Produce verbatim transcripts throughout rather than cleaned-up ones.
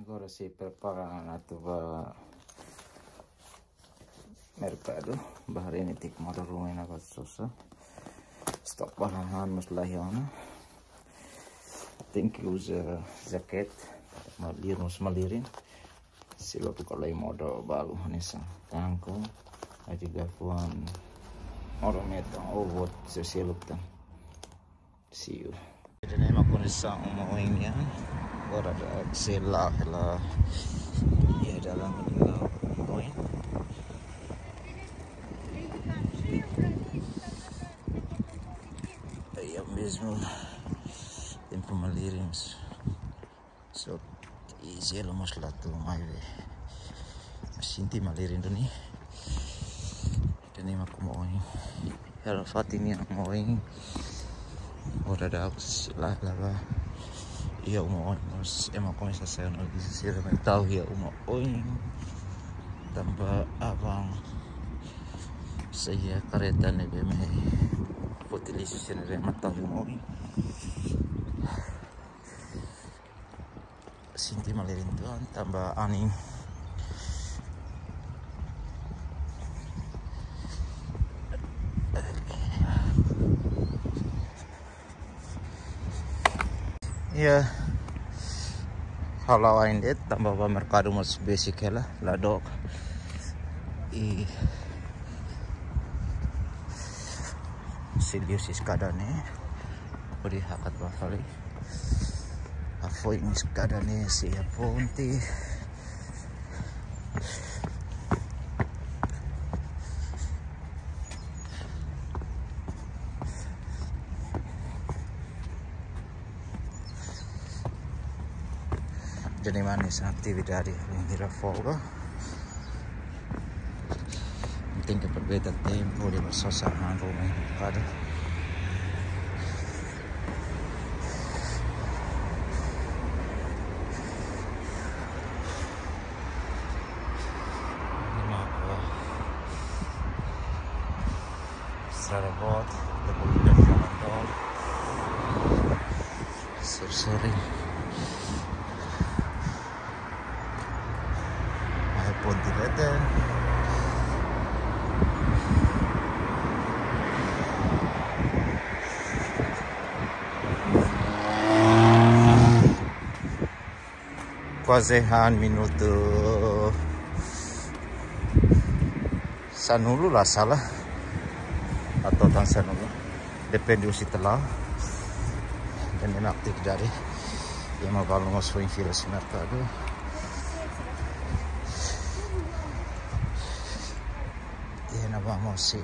Agora sei prepara ona atu bá merkadu. Bá haree netik modo ruma ne'ebé sosa. Stok ba hahán mós la iha ona. Tenke uza jaket, malirin mós malirin. Sila tu kalau modo balu hanesan tangko, aji gafuan, oro meton, oh, buat seseluk tan. See you. Jadi ne'e mak kondisaun uma oin nian. Agora ita sei la'o hela iha dalan hela uma oin. Iha mezmu tempu malirin. So, i jelu mós la tun mai be. Sente malirin duni. Ida-ne'e mak uma oin. Hela fatin nian uma oin. Agora daudaun sei la'o, la'o bá iha uma oin. Mas ema komesa sai ona lixu sira mai tau iha uma oin. Tanba aban sei iha kareta ne'ebé mai foti lixu sira ne'ebé mai tau iha uma oin. Sente malirin uitoan tanba anin. Ya. Ha'u la'o ain de'it tanba bá merkadu mós besik hela, la dook. I sei liu husi eskada ne'e. Hodi hakat bá fali. Hafoin eskada ne'e sei iha ponte. Jadi manis atividade bainhira folga. Tenke aproveita tempu, hodi bá sosa hahán ruma iha merkadu. Ini mah, wah. Estrada boot, depois de Jalan Tol. So sorry. Mai ponte leten. Kuaze hahán minutu sanulu la sala. Atau tan sanulu. Depende husi ita la'o. Ida-ne'e mak atividade. Ema balu mós foin fila husi merkadu. Ema balu mós sei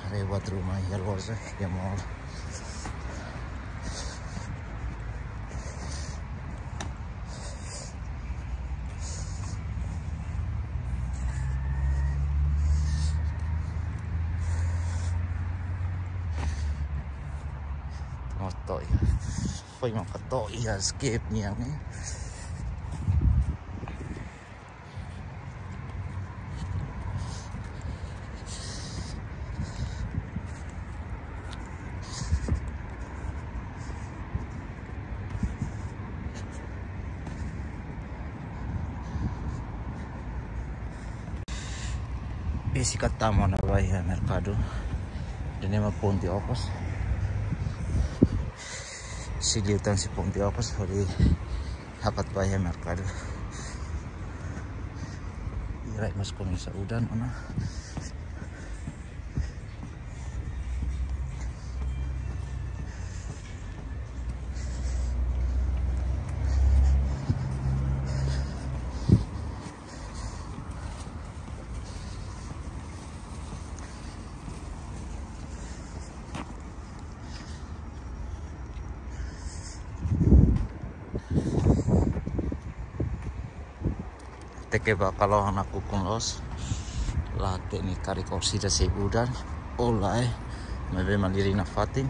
haree buat ruma iha loja, iha mall. Moto ya. Foin maka to'o iha skip nian ne'e. Besik tama ona bá iha merkadu. Ida-ne'e mak ponte Okos. Sei liu tan husi ponte Okos, hodi hakat bá iha merkadu. Rai mós komesa udan ona. Tenke bá kalohan nakukun loos. La hatene karik orsida sei udan. Ola eh. Maibé malirin nafatin.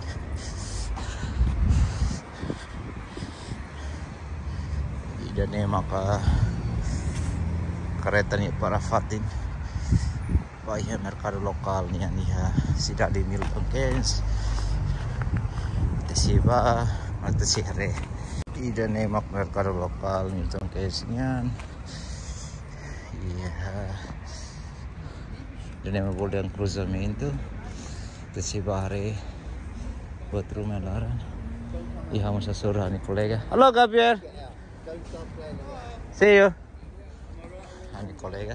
Ida-ne'e maka kareta ne'e para fatin. Bá iha merkadu lokál nian iha sidade Milton Keynes. Ita sei bá, ita sei haree. Ida-ne'e mak merkadu lokál Milton Keynes nian. Iha. Ida-ne'e mak bolu dehan kruzamentu. Ita sei bá haree buat ruma iha laran. Iha mós hasoru ha'u-nia kolega. Halo, Gabriel. See you. Ha'u-nia kolega.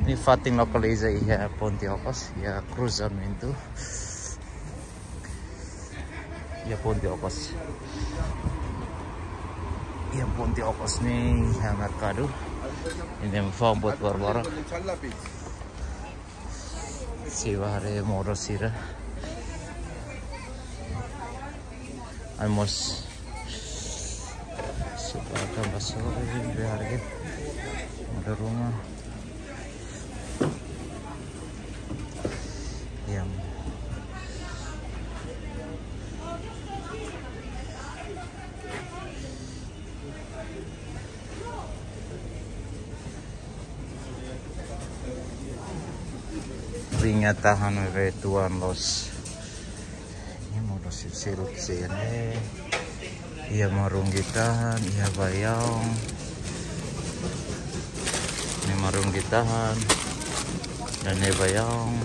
Ne'e fatin lokaliza iha ponte okos, iha kruzamentu. Iha ponte okos. Iha ponte okos ne'e iha merkadu. Ida-ne'e mak fa'an buat barbarak. Sei bá haree modo sira. Almost. Sei bá haree modo ruma. Ya. Ringa tahan be tuan los. Ne'e modo sira seluk sira ne'e. Iha marunggi tahan, iha baiaun. Ne'e marunggi tahan. Dan ne'e baiaun.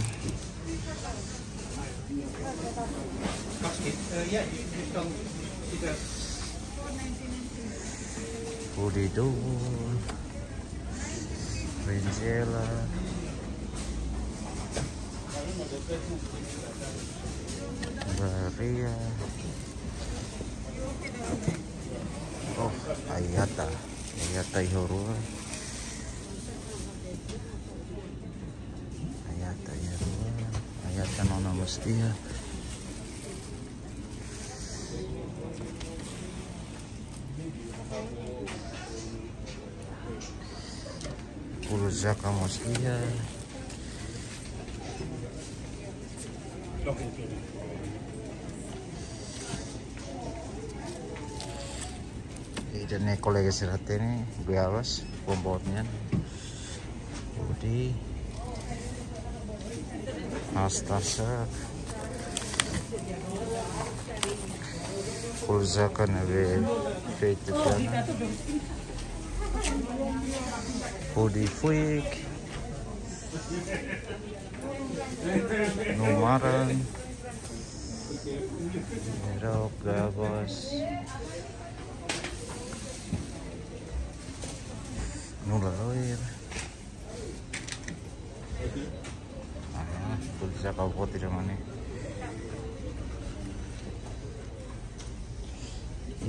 Hudi dubul, brinjela, baria. Oh, aiata. Aiata iha rua. Aiata iha rua. Aiata nona mós iha. Pulu zaka mós iha. Ida-ne'e kolega sira hatene, goiabas, bombot nian. Hudi. Astaga. Pulu zaka ne'ebé feitu tiha ona. Hudi fuik. Nuu maran. Merok, goiabas. Nuu laloir. Ah, pulu zaka boot ida-ne'e.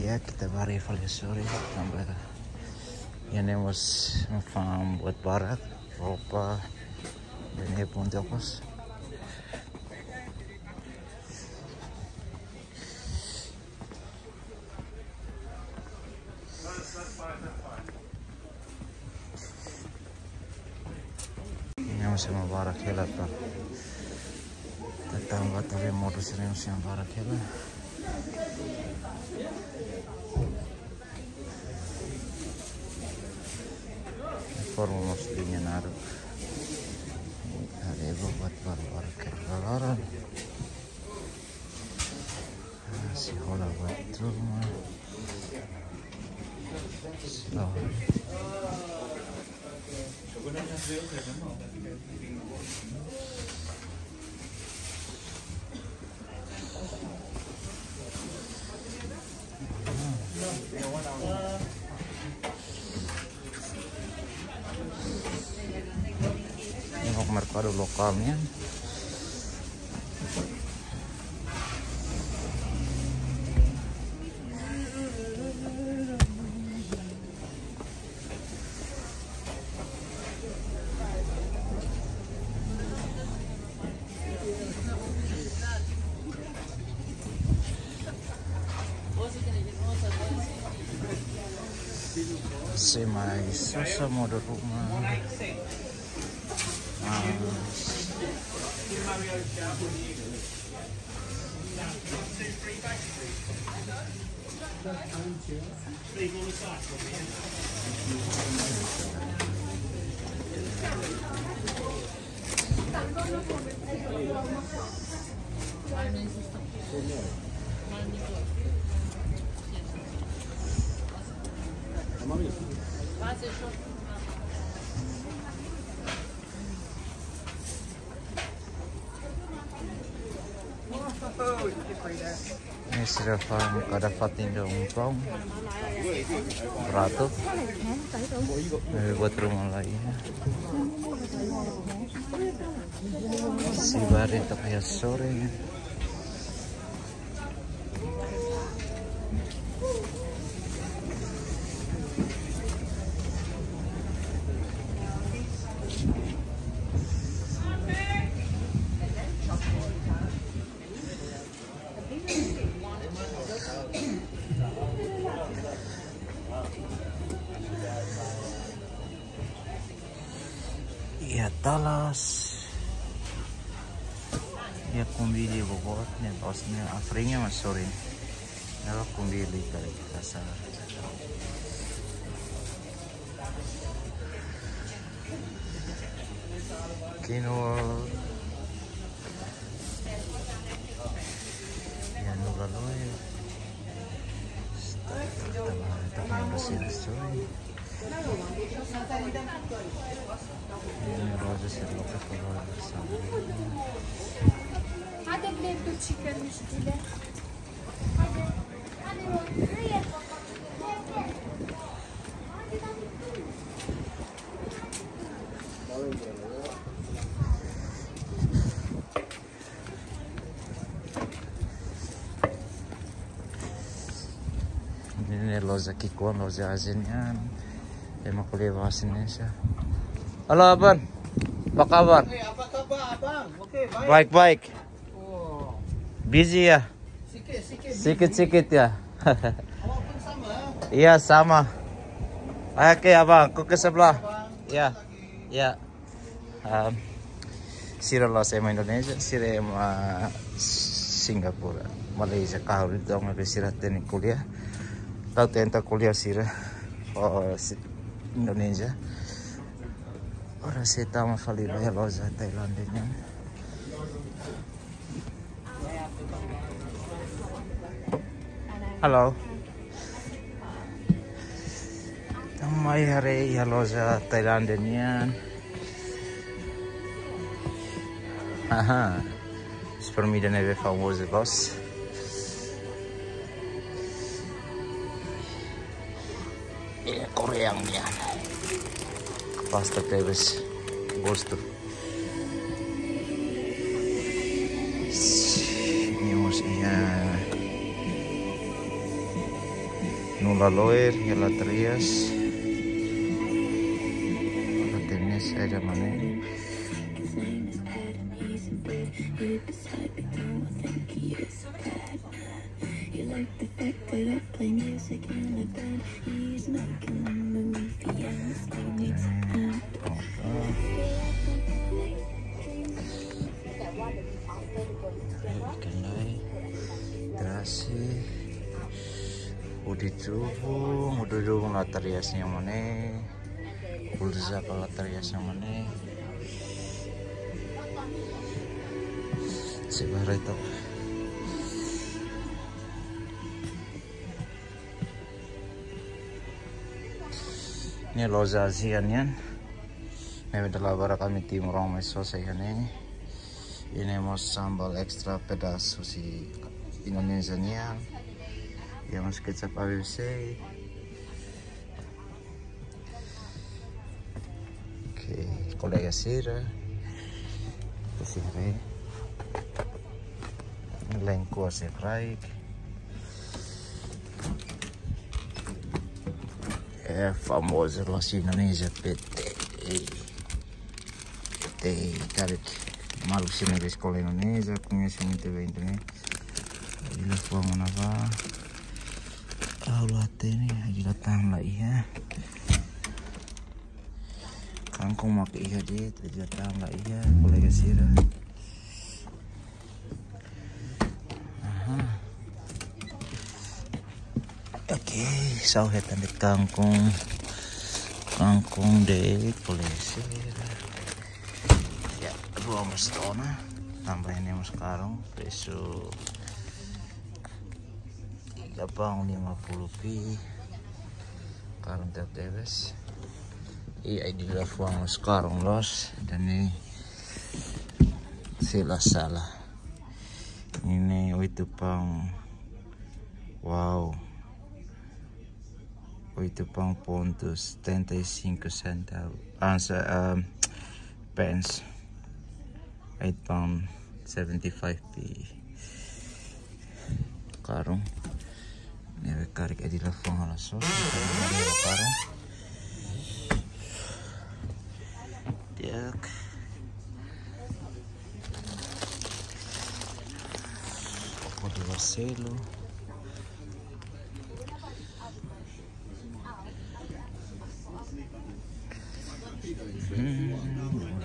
Ya, ita bá haree fali hasoru, tanba iha ne'e mós mak fa'an buat barak, roupa, dan iha ponte okos. Ne'e mós ema barak hela ta. Tanba tau be modo sira ne'e mós ema barak hela. Forma mós liña naruk. Haree buat barbarak iha laran. Ah, sei hola buat ruma. Sei hola. Ne'e mak merkadu lokál nian. Sei mai sosa modo ruma. Ah. Ne'e sira fa'an kada fatin ida umpang. Ratu. Eh, buat rumah lagi. Si bari tapi ya sore. Iha talas. Iha kumbili bobot ne'e, bos ne'e afringa mas sorin. Nala kumbili kali kita sa. Kino. Ya, no galo ya. Tama, tama, tama, tama, tama. Hadi blend tu chicken meskila. Ne'e loja ki'ikoan, loja Asia nian. Ema ko'alia bahasa Indonesia. Halo, Abang. Apa kabar? Eh, apa kabar, Abang? Oke, baik. Baik, baik. Oh. Busy ya? Sikit-sikit busy. Sikit-sikit ya. Awak pun sama? Iya, sama. Oke, Abang, aku ke sebelah. Abang, ya. Lagi. Ya. Am, sira la'ós ema Indonesia, sira ema Singapura, Malaysia, kahur itu orang lebih sira hatene kuliah. Kau tenta kuliah sira, oh, si-, Indonesia. Ora sei tama fali ba iha loja Thailand nian. Halo. Tama mai haree iha loja Thailand nian. Aha. Supermida ne'ebé famozu loos. Iha Korea nian. Pasta tebes. Gostu. Ne'e mós iha Nula Loer, iha Latrias. Latrias ada mana? Ikan lai, terasi, udi tubu, udi tubu Latrias nian mana? Kulza ka Latrias nian mana? Sebarai tok. Ne'e loja Asia nian. Ne'ebé dala barak ami timoroan mai sosa iha ne'e. Ne'e mós sambal extra pedas husi Indonesia nian. Iha mós kecap A B C. Oke, kolega sira. Ita sira. Lengkuas ya, Frank. Eh, famozu loos Indonesia, P T I. P T I, karik maluk sira ne'ebé eskola Indonesia, koñesimentu ba Indonesia. Ila fua mana ba. Aula tene, ila tan la iha. Kangkung mak iha de'it, ila tan la iha, kolega sira. Aha. Oke, sa'e hetan de'it kangkung. Kangkung de'it, kolega sira. Ya, rua mós tiha ona. Tanba ne'e mós karun, presu delapan lima puluh pi. Karun tebetebes. I ai di la fuang los karun los, ida-ne'e sei la sala. Ne'e oito pound. Wow. Oito pound ponto setenta e cinco centavos. Ah, se-, ah, pence. Eight pound seventy-five pi. Karun. Ne'ebé karik ai di la fuang halo sos. Karun. Di'ak. Koko di Barcelo. Hmm,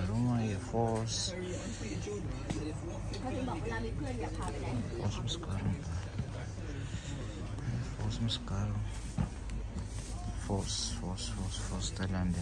rumah ya, Foz. Foz mós karun. Foz mós karun. Foz, Foz, Foz, Foz, Thailand.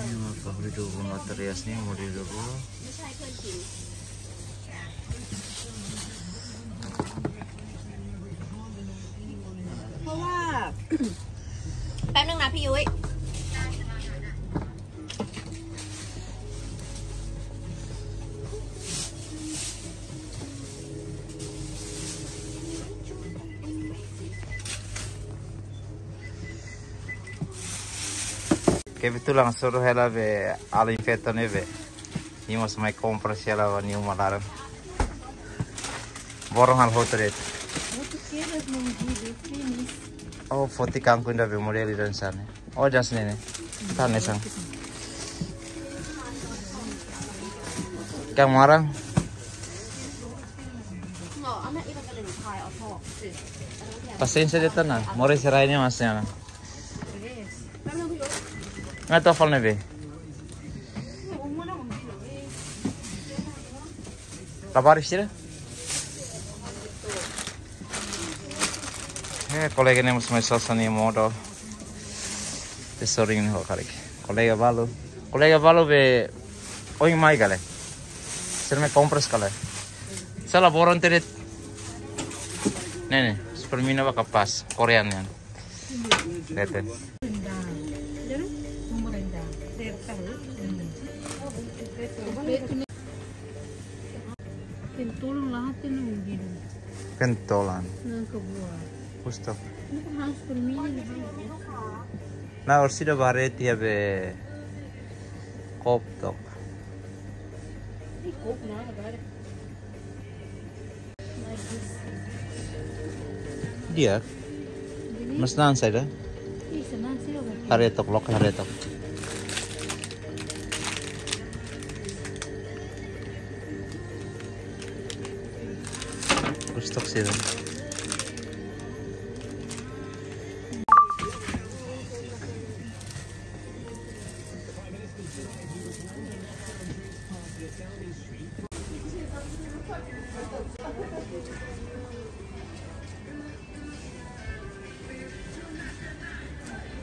Ini mah pembeli dulu materias nih, mau di dulu. Kebetulan hasoru hela be alin feto ne'ebé. Nia mós mai kompras hela ba nia uma laran. Boron halo hotu de'it. Hotu kedas no dia finish. Oh, foti kangkung ida be modelu ida hanesan ne'e. Oh, jas ne'e ne'e. Tan hanesan. Kang marang. Pasiénsia de'it ona. Moris rai ne'e masih ona. Nggak tahu apa ne'ebé. Kabar sira? Eh, kolega ne'e mós mai sosa nia modo. Tesourinho ne'e ho karik. Kolega balu. Kolega balu be oin mai ka lae. Sira mai kompras ka lae. Sala boron de'it. Ne'e ne'e, supermina ba kapás, Korean nian. Leten. Pentolan lah, tenang gitu. Pentolan. Nang ke buah. Gusto. Ini kan harus berminyak, harus. Na orsida bareti ya be. Kop tok. Ini kop na, ada. Di'ak. Mas nan saida? Ih, senang sih, oke. Haree tok, loke haree tok. Gusto sih.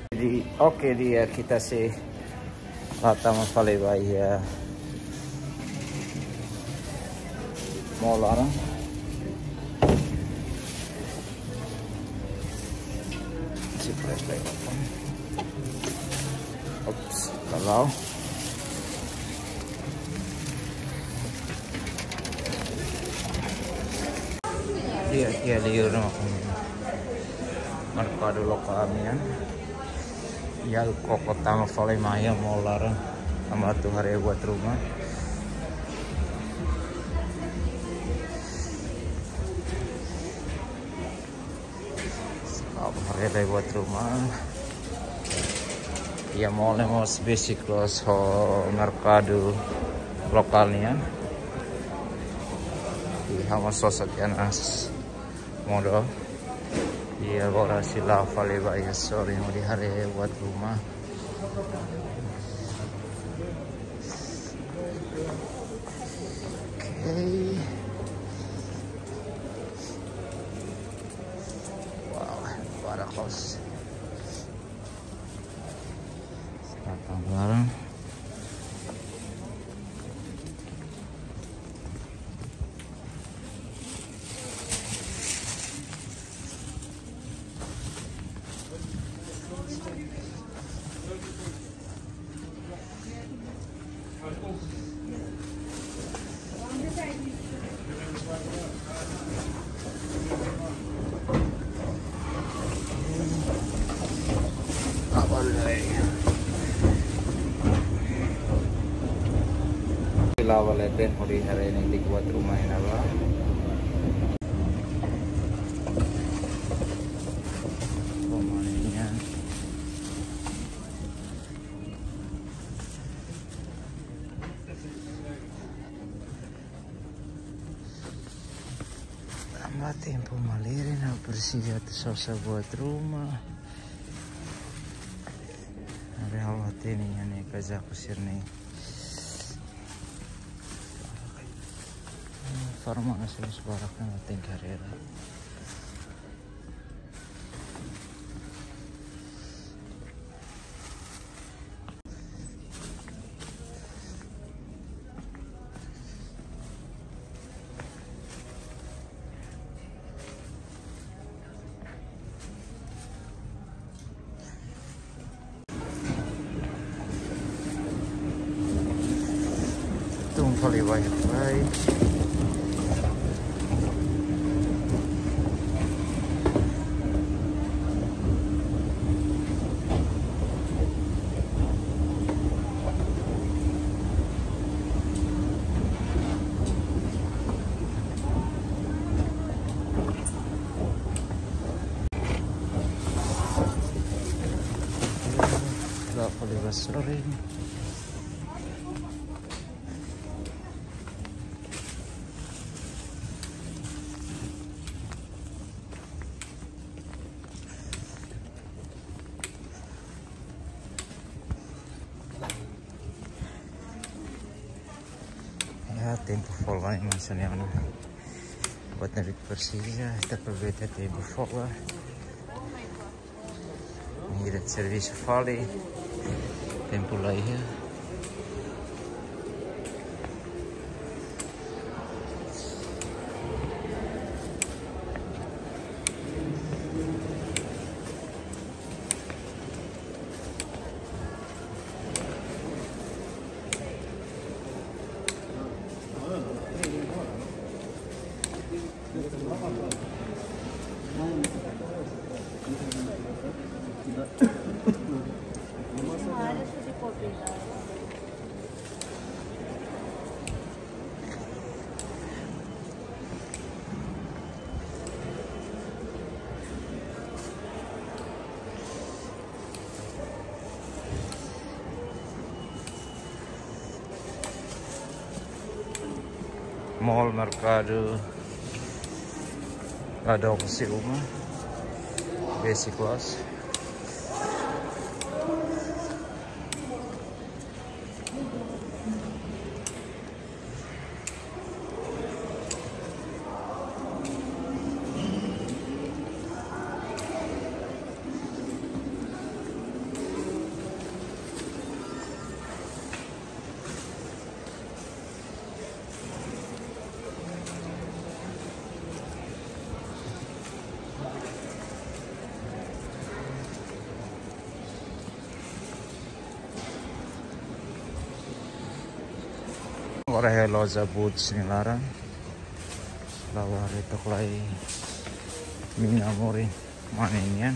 Jadi, oke, di'ak, ita sei la tama fali ba iha mall laran. Surprise lagi. Ops, kalau. Di'ak, di'ak liu no. Merkadu lokal nian. Iha koko tama fali mai iha mall laran. Tanba atu haree buat rumah. Haree buat rumah. Iha mall ne'e mós besik loos ho merkadu lokal nian. Iha mós sosa tiha ona modo. I agora sei la'o fali ba iha sorin hodi haree buat ruma. Oke. Wow, para kos. Sekarang barang. La'o ba leten hodi haree netik buat ruma iha ne'ebá. Pemainnya. Tanba tempu malirin, ha'u presiza atu sosa buat ruma. Haree ha'u hatene iha ne'e kazaku sira-ne'e. Farma na sini sebarak na tenke haree. Tun fali banyak baik. La'o fali ba sorin. Ya, tempu folga mak hanesan ne'e ona. Buat ne'ebé presiza, ita aproveita tempu folga. Ita servisu fali. Tempu laiha. Mall, merkadu, ladór husi uma, basic clothes. Agora iha loja Boots nia laran. La'o haree tok lai mina morin mane nian.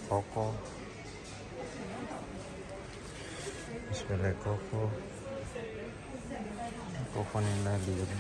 Koko. Espera koko. Koko ne'e la liur.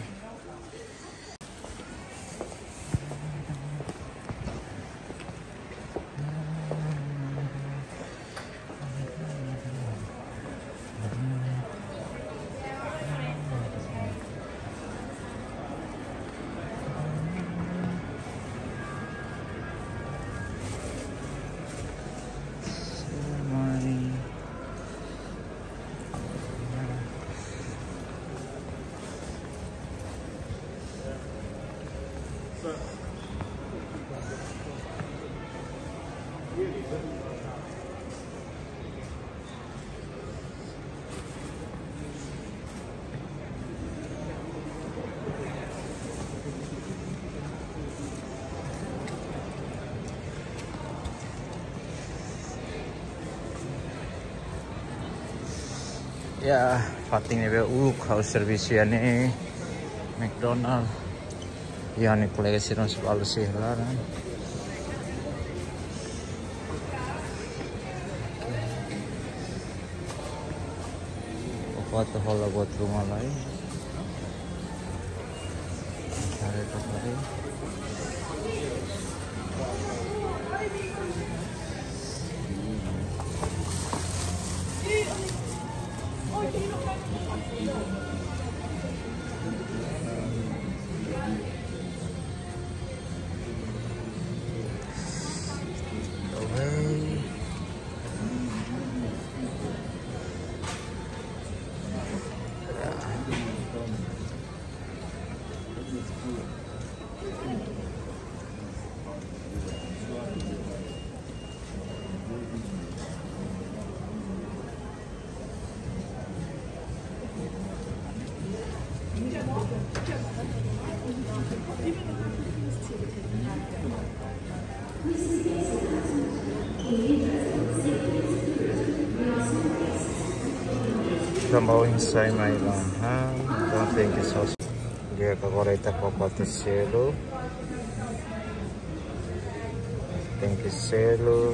Ya, fatin ne'ebé uluk ha'u servisu iha ne'e McDonald. Ya, ne'e kolega sira mós balu sira laran. Opa, atu hola buat ruma lai. Cari apa tadi? Tanba ohin sai mai lahan, entaun tenke sós. Di'ak, agora ita koko atu selu. Tenke selu.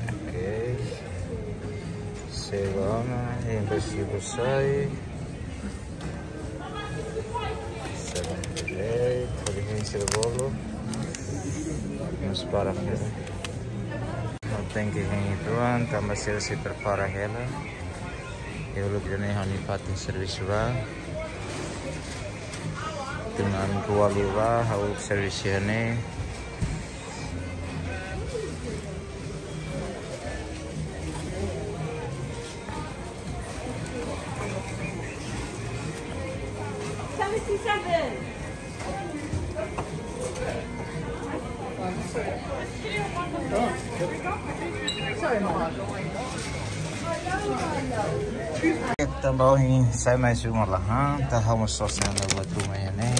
Oke. Selu ona, iha resibu sai. Seven eight, hodi hein sira bolu. Mós para hela. Ha'u tenke hein uitoan, tanba sira sei prepara hela. Iha uluk ida-ne'e ha'u-nia fatin servisu ba. Tinan rua liubá, ha'u servisu iha ne'e. Seventy-seven. Tanba ohin sai mai husi uma lahan, entaun ha'u mós sós ona buat ruma iha ne'e.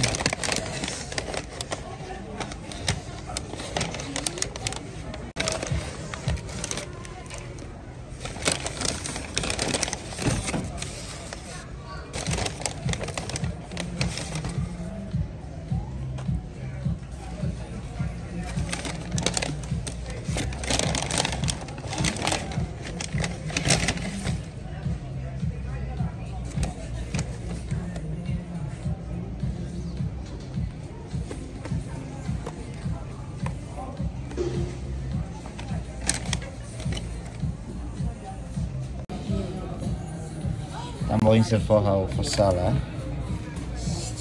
Tanba ohin sira fó ha'u fó sala.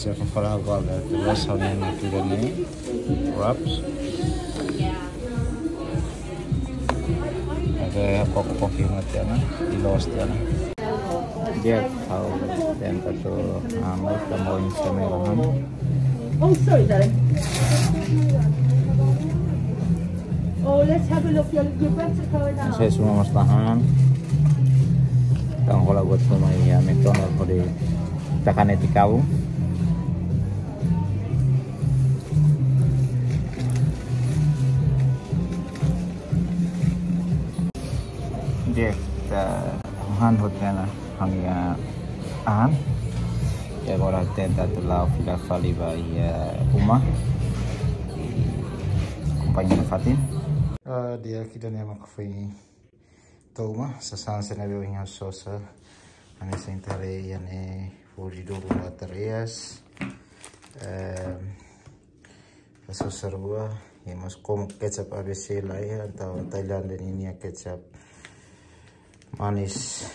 Sira fó fali ha'u bala, terus ha'u-nia natura ne'e wraps. Ada koko kopi mati ana, di los tiha ona. Di'ak, ha'u tenta atu anu, tanba ohin sai mai lahan. Oh, sorry, darling. Oh, let's have a look. Your, your breaths are going out. Sai husi uma mós lahan. Entaun hola buat ruma iha McDonald hodi taka netik kabu. Di'ak, ita han hotu ona ha'u-nia an. Agora tenta atu la'o fila fali ba iha uma. I akompaña nafatin. Ah, di'ak, ida-ne'e mak foin to'o uma, sasán sira ne'ebé ohin ha'u sosa. Hanesan ita haree iha ne'e, fó dulu latar ias. Ehm, Ha'u sosa rua, i mós komu kecap A B C lai, entaun Tailándia ninia kecap manis,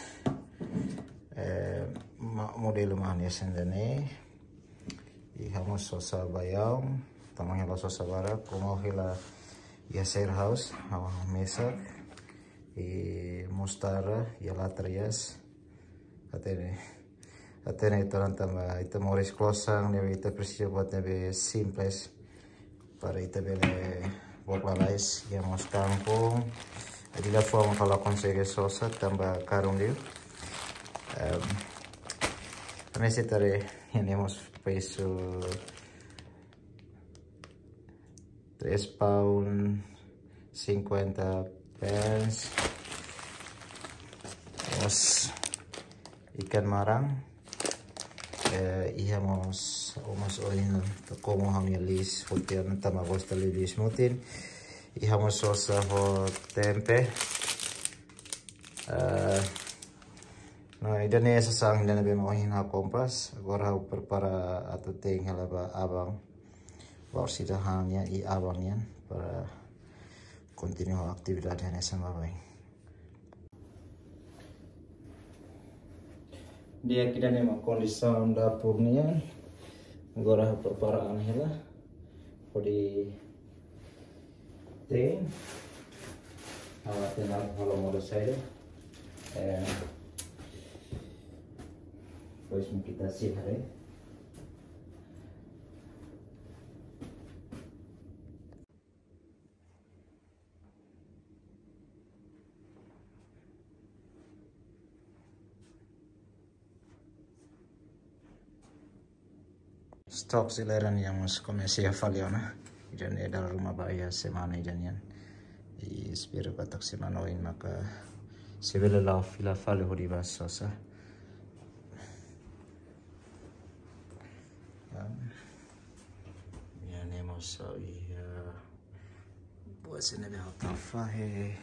eh, ma-, modelu manis ida-ne'e. I ha'u mós sosa baiaun, tanba ha'u la sosa barak, komu ha'u hela iha share house, ha'u mesak, i mostarda, iha latar ias, hatene. Hatene ita-nia tanba ita moris klosan, ne'ebé ita presiza buat ne'ebé simples. Para ita bele book lalais, iha mós kangkung. Jadi la fó mak ha'u la konsege sosa, tanba karun liu. Em, hanesan ita haree, iha ne'e mós peixe três pound cinquenta pence. Mós ikan marang. Eh, iha mós, o mós ohin, komu ha'u-nia liis, hotel tanba gosta liis mutin. Iha mós sosa ho tempe. Eh, no, ida-ne'e sasán ida ne'ebé ohin ha'u kompas. Agora ha'u prepara atu te'in hela ba aban. Ba orsida han nian i aban nian para kontinua atividade hanesan baibain. Di'ak, ida-ne'e mak kondisaun dapur nian. Agora ha'u prepara an hela hodi te'in. Ha'u hatene halo modo saida. Eh, depois mak ita sei haree. Stok sira-ne'e mós komesa iha fali ona. Ida-ne'e dala ruma ba iha semana ida nian. I espera katak semana oin maka sei bele la'o fila fali hodi bá sosa. Em, iha ne'e mós ha'u iha buat sira ne'ebé ha'u tau fahe.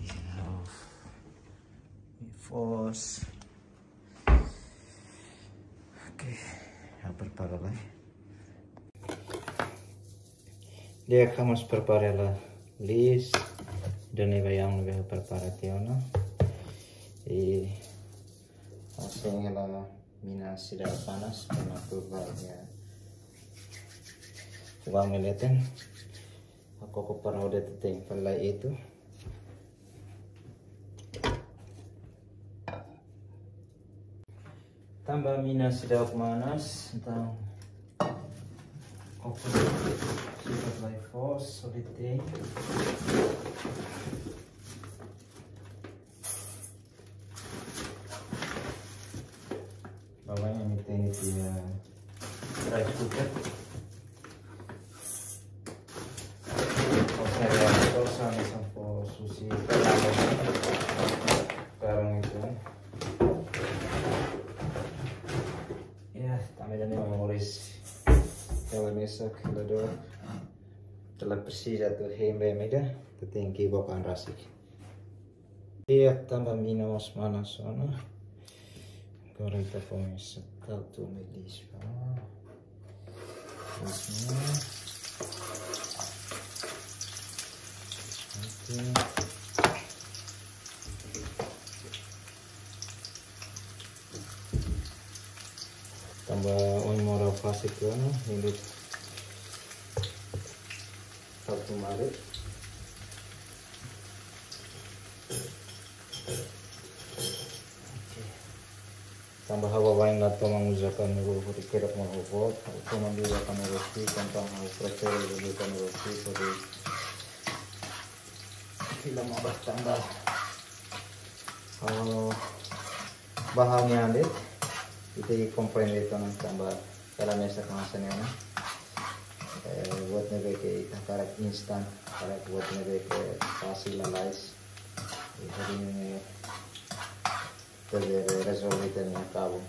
Iha foos. Oke, ha'u prepara lai. Di'ak, ha'u mós prepara hela liis. Ida-ne'e baiaun ne'ebé ha'u prepara tiha ona. I ha'u sein hela mina seidauk panas, karena tu ba iha kubangi leten. Ha'u koko para hodi te'in fali lai itu. Tanba mina seidauk manas, entaun koko seidauk lai foos, hodi te'in. Baibain ami te'in iha rice cooker. Konsege sosa hanesan fó sushi, karun itu. Ya, tanba ida-ne'e moris. Hela mesak, hela dook. Hela presiza atu hein bee ida, ita tenke book an rasik. Di'ak, tanba mina mós manas ona. Agora ita komesa tau tun liis ba. Liis ba. Oke. Tanba ohin modo fase tiha ona, hili tau tun malu. Oke. Tanba ha'u baibain la toman uza kanuru hodi kerak malu ho boot, ha'u toman uza kanuru ki'ik, entaun ha'u prefere uza kanuru ki'ik hodi fila mabah tanba ha'u bá ha'u-nia an de'it, ita komprende tiha ona tanba hela mesak hanesan ne'e ona. Eh, buat ne'ebé ke ita hakarak instan, hakarak buat ne'ebé ke fasil lalais. Ita tenke rezolve ita-nia kabun.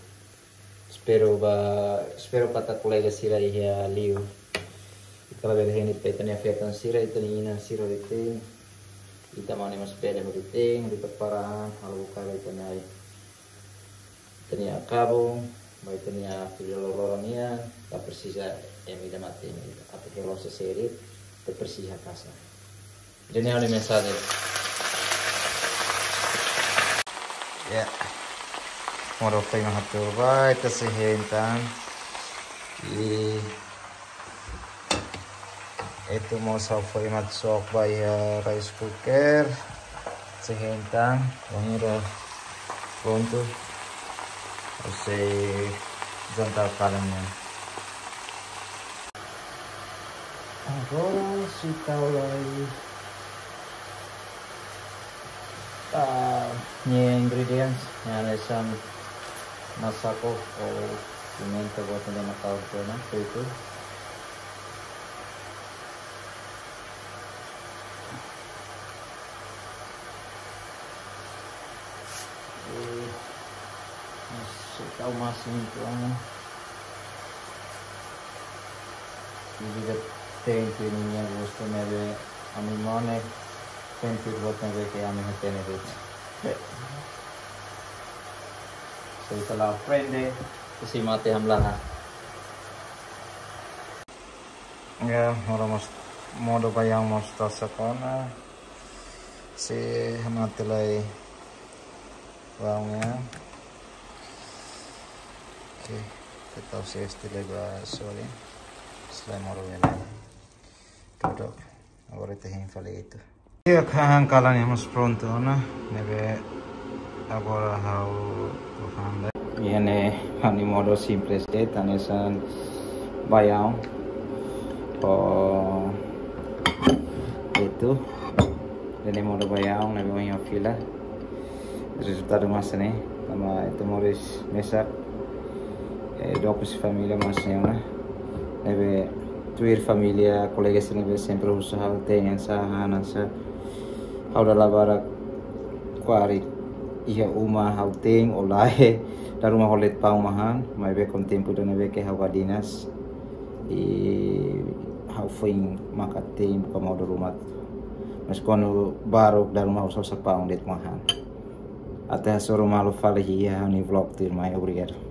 Espera ba, espera para kolega sira iha liur. Ita labele heni ba ita-nia feton sira, ita-nia inan sira hotu-hotu. Ita mane mós bele hotu-hotu, ita para halo buka ba ita-nia, ita-nia kabun, ba ita-nia fila loroloron nian, la presiza ema ida mate ema ida. Atu halo seseri, ita presiza kasa. Jadi ha'u-nia mensajen. Ya. Modo foin mak hato'o ba, ita sei hein tan. I ita mós ha'u foin mak sok ba iha rice cooker. Sei hein tan, bainhira prontu. Ha'u sei jantar kalan nian. Agora sei tau lai, ah, nia ingredients, nia hanesan masako ou pimenta buat ne'ebé mak ha'u tau ona, feto. Eh, sei tau masin uitoan. Ida-idak tenke nia gostu ne'ebé ami mós tenke buat ne'ebé ke ami hatene de'it. Sei tau la aprende, sei mate hamlaha. Ya, modo mós, modo baiaun mós tasak ona. Sei hamate lai baiaun nian. Oke, ita tau sei este lai ba sorin. Selain modo baiaun. Tudo. Agora ita hein fali ita. Ya, kalan ne'e mós prontu ona, ne'ebé agora ha'u atu han lai. Iha ne'e ha'u-nia modo simples de'it, hanesan baiaun. Ho feto. Ne'e modo baiaun, ne'ebé ohin ha'u fila. Rezultadu mak hanesan ne'e, tanba ita moris mesak, eh, dook husi família mak hanesan ne'e ona. Ne'ebé tuir família, kolega sira ne'ebé sempre husu ha'u te'in sá, han sá. Ha'u dala barak kuari iha uma ha'u te'in ou lae, dala ruma holet paun mak han, maibé ho tempu ida ne'ebé ke ha'u bá dinas. I ha'u foin maka te'in buka modo ruma. Mas kuandu baruk dala ruma ha'u sosa paun de'it mak han. Até hasoru malu fali iha ha'u-nia vlog tuirmai, obrigadu.